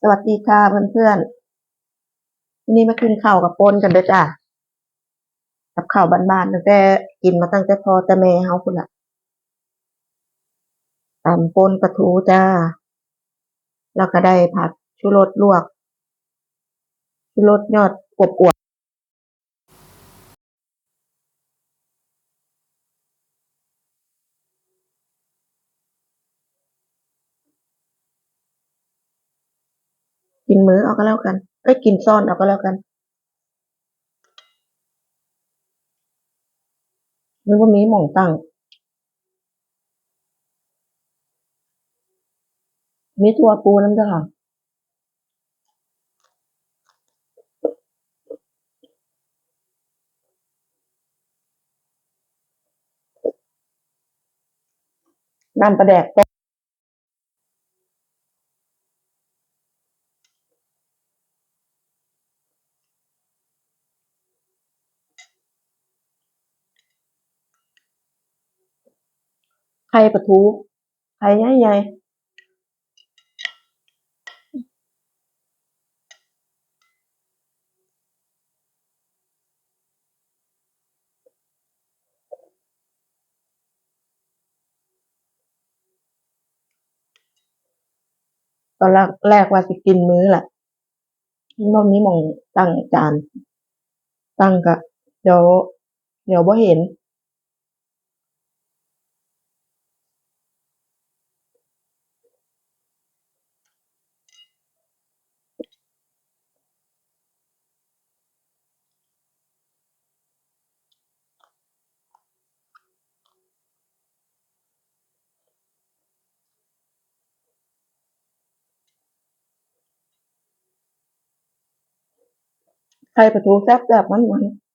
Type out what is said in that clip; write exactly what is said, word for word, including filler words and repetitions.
สวัสดีค่ะเพื่อนๆ วันนี้มากินข้าวกับป่นกันเด้อจ้า กับข้าวบ้านๆ ตั้งแต่กินมาตั้งแต่พ่อแต่แม่เฮาพู้นล่ะ ตำป่นปลาทูจ้า แล้วก็ได้ผักชูรสลวก ชูรสยอดอวบๆ กินมือเอาก็แล้วกัน เอ้ย กินซ้อนเอาก็แล้วกัน มันบ่มีหม่องตั้ง มีถั่วปูนำเด้อค่ะ น้ำปลาแดก ไข่ปลาทู ไข่ใหญ่ๆ ตอนแรก แรกว่าสิกินมื้อละ มันบ่มีหม่องตั้งจาน ตั้งกะ เดี๋ยว เดี๋ยวบ่เห็น ไข่ปลาทูแซ่บๆ มันๆ